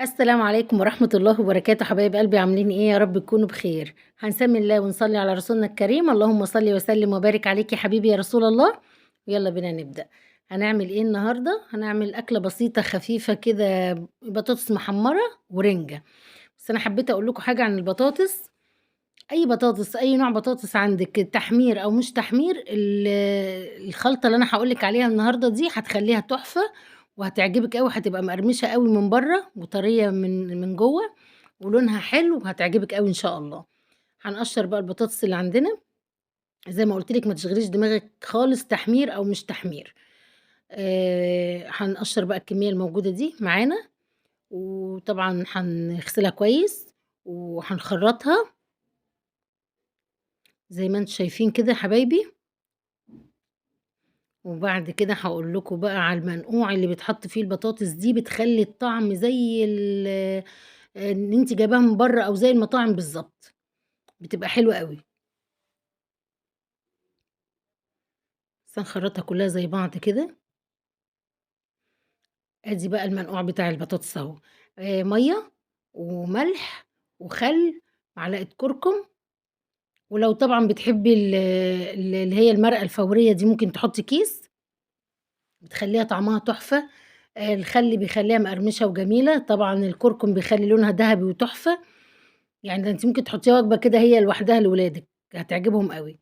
السلام عليكم ورحمة الله وبركاته. حبايب قلبي، عاملين ايه؟ يا رب تكونوا بخير. هنسمي الله ونصلي على رسولنا الكريم، اللهم صل وسلم وبارك عليك يا حبيبي يا رسول الله. يلا بينا نبدأ. هنعمل ايه النهاردة؟ هنعمل أكلة بسيطة خفيفة كده، بطاطس محمرة ورنجة. بس أنا حبيت أقول لكم حاجة عن البطاطس. أي بطاطس، أي نوع بطاطس عندك، تحمير أو مش تحمير، الخلطة اللي أنا هقولك عليها النهاردة دي هتخليها تحفة وهتعجبك أوي، هتبقى مقرمشة أوي من بره وطرية من جوه ولونها حلو، وهتعجبك أوي إن شاء الله. هنقشر بقى البطاطس اللي عندنا. زي ما قلت لك ما تشغليش دماغك خالص تحمير أو مش تحمير. هنقشر بقى الكمية الموجودة دي معانا، وطبعا هنغسلها كويس وهنخرطها زي ما انتم شايفين كده يا حبايبي. وبعد كده هقول لكم بقى على المنقوع اللي بيتحط فيه البطاطس دي، بتخلي الطعم زي ان انت جايباها من بره او زي المطاعم بالظبط، بتبقى حلوه قوي. بس هنخرطها كلها زي بعض كده. ادي بقى المنقوع بتاع البطاطس اهو. ميه وملح وخل، معلقه كركم، ولو طبعا بتحبي اللي هي المرقه الفوريه دي ممكن تحطي كيس، بتخليها طعمها تحفه. الخل بيخليها مقرمشه وجميله، طبعا الكركم بيخلي لونها ذهبي وتحفه. ده انت ممكن تحطيها وجبه كده هي لوحدها لولادك، هتعجبهم قوي.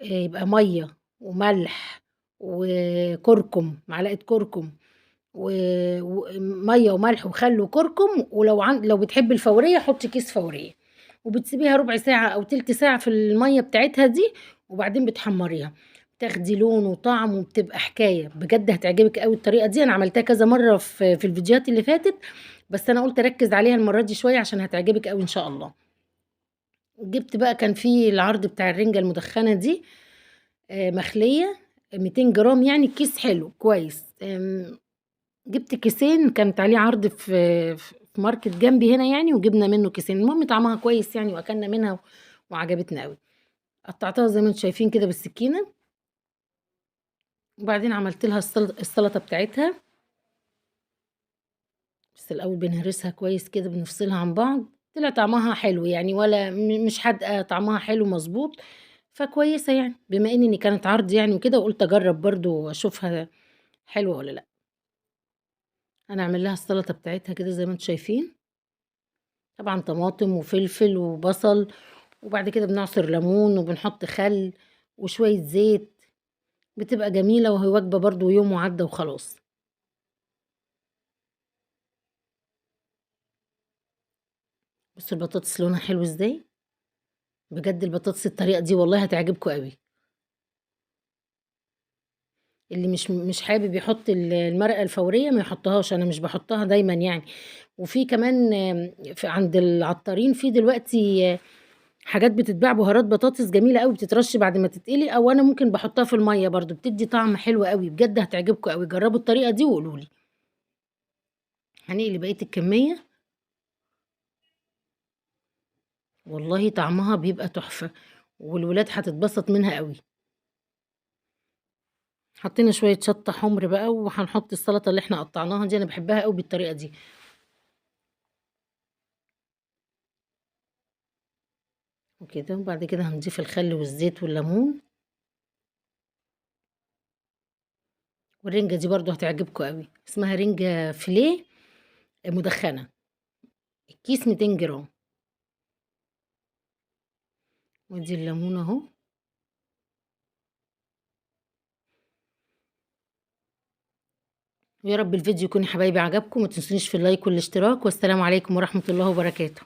يبقى ميه وملح وكركم، معلقه كركم وميه وملح وخل وكركم، ولو لو بتحبي الفوريه حطي كيس فوريه، وبتسيبيها ربع ساعه او تلت ساعه في الميه بتاعتها دي، وبعدين بتحمريها، بتاخدي لون وطعم وبتبقى حكايه بجد. هتعجبك قوي الطريقه دي، انا عملتها كذا مره في الفيديوهات اللي فاتت، بس انا قلت اركز عليها المره دي شويه عشان هتعجبك قوي ان شاء الله. جبت بقى، كان في العرض بتاع الرنجه المدخنه دي، مخليه 200 جرام، يعني كيس حلو كويس. جبت كيسين، كانت عليه عرض في ماركت جنبي هنا يعني، وجبنا منه كيسين. المهم طعمها كويس يعني، واكلنا منها وعجبتنا قوي. قطعتها زي ما انتم شايفين كده بالسكينه، وبعدين عملت لها السلطه بتاعتها. بس الاول بنهرسها كويس كده، بنفصلها عن بعض. طلع طعمها حلو يعني، ولا مش حادقه، طعمها حلو مظبوط، فكويسه يعني. بما ان كانت عرض يعني وكده، وقلت اجرب برضو واشوفها حلوه ولا لا. هنعمل لها السلطه بتاعتها كده زي ما انتم شايفين، طبعا طماطم وفلفل وبصل، وبعد كده بنعصر ليمون وبنحط خل وشويه زيت، بتبقى جميله، وهي وجبه برضو يوم وعدى وخلاص. بصوا البطاطس لونها حلو ازاي، بجد البطاطس الطريقه دي والله هتعجبكم قوي. اللي مش حابب يحط المرقه الفوريه ما يحطهاش، انا مش بحطها دايما يعني. وفي كمان عند العطارين في دلوقتي حاجات بتتباع بهارات بطاطس جميله قوي، بتترش بعد ما تتقلي، او انا ممكن بحطها في الميه برضو، بتدي طعم حلو قوي، بجد هتعجبكم قوي. جربوا الطريقه دي وقولوا لي. هنقلي بقيه الكميه، والله طعمها بيبقى تحفه، والولاد هتتبسط منها قوي. حطينا شويه شطه حمر بقى، وهنحط السلطه اللي احنا قطعناها دي، انا بحبها قوي بالطريقه دي. وكده، وبعد كده هنضيف الخل والزيت والليمون. والرنجه دي برضو هتعجبكم قوي، اسمها رنجه فيليه مدخنه، الكيس 200 جرام. ودي الليمون اهو. ويا رب الفيديو يكون يا حبايبي عجبكم، ما تنسونيش في اللايك والاشتراك، والسلام عليكم ورحمة الله وبركاته.